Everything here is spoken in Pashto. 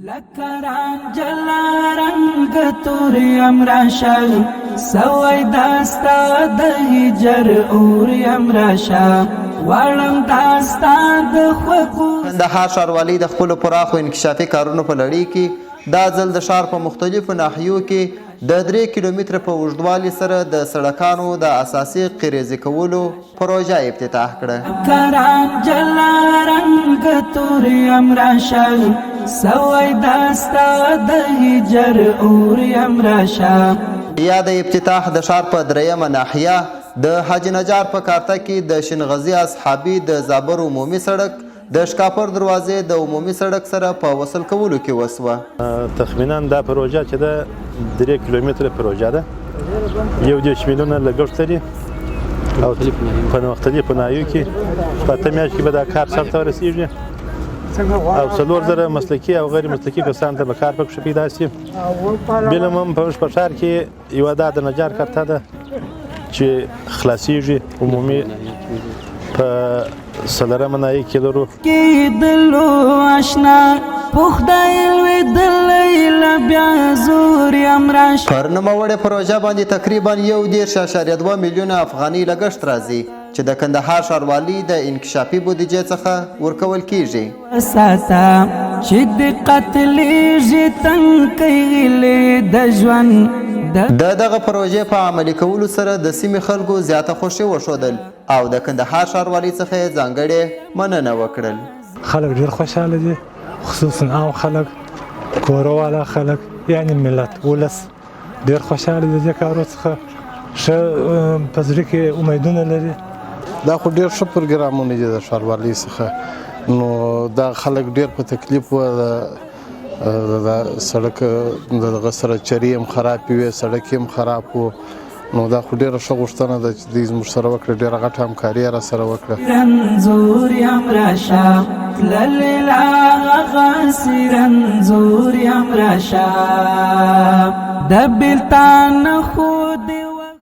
لکه رانجلا رنګ تور یم راشه، سوی داستا د هجر اور یم راشه، غواړم داستا د خوږو. کندهار ښاروالۍ د خپلو پراخو انکشافي کارونو په لړۍ کې دا ځل د ښار په مختلفو ناحیو کې د 3 کیلومتره په اوږدوالي سره د سړکانو د اساسي قریزي کولو پروژه افتتاح کړه. لکه رانجلا رنګ تور یم راشه، سوی داستا د هجر اور یم راشه. یاد افتتاح د ښار په درېیمه ناحیه د حاجي نجار په کارته کې د شینغزي اصحابي د زابر عمومي سړک د ښکاپر دروازې د عمومي سړک سره په وصل کولو کې وسوه. تخمینا دا پروژه چې ده 3 کیلومتره پروژه ده، 31 میلیونه لګښت لري او په مختلفو ناحیو کې په 8 میاشت کې به دا کار سرته ورسیږي او 4000 مسلکي او غیر مسلکي کسان ته به کار پکښې پیدا شي. بل هم په موږ په ښار کې یوه دا د نجار کارته ده چې خلاصیږي، عمومي په څلورمه ناحیه کې لرو. کېدلو اشنا په خدای لوېدلی له بیا زور یم راشه. پر نوموړې پروژه باندې تقریبا 31.2 میلیونه افغانۍ لګښت راځي چې د کندهار ښاروالۍ د انکشافي بودیجې څخه ورکول کیږي. وساته چې د قتلېږي تنکۍ غلې د ژوند د د دغه پروژې په عملي کولو سره د سیمې خلکو زیاته خوښي وښودل او د کندهار ښاروالۍ څخه یې ځانګړې مننه وکړل. خلک ډیر خوشحاله دي، خصوصا عام خلک، کوروالا خلک، یعنی ملت ولس ډیر خوشحاله دي. دې کارو څخه ښه په زړه کې امیدونه لري. دا خو ډیر ښه پروګرامونه دي د ښاروالۍ څخه. نو دا خلک ډیر په تکلیف و، د سړک د دغه سره چرې هم خرابې وې، سړک هم خراب و. نو دا خو ډیره ښه غوښتنه ده چې دوی زموږ سره وکړه، ډیره غټه همکاري یې را سره وکړه. رنځور یم راشه، تللی لا هغسې رنځور یم راشه، د بېلتانه خو دې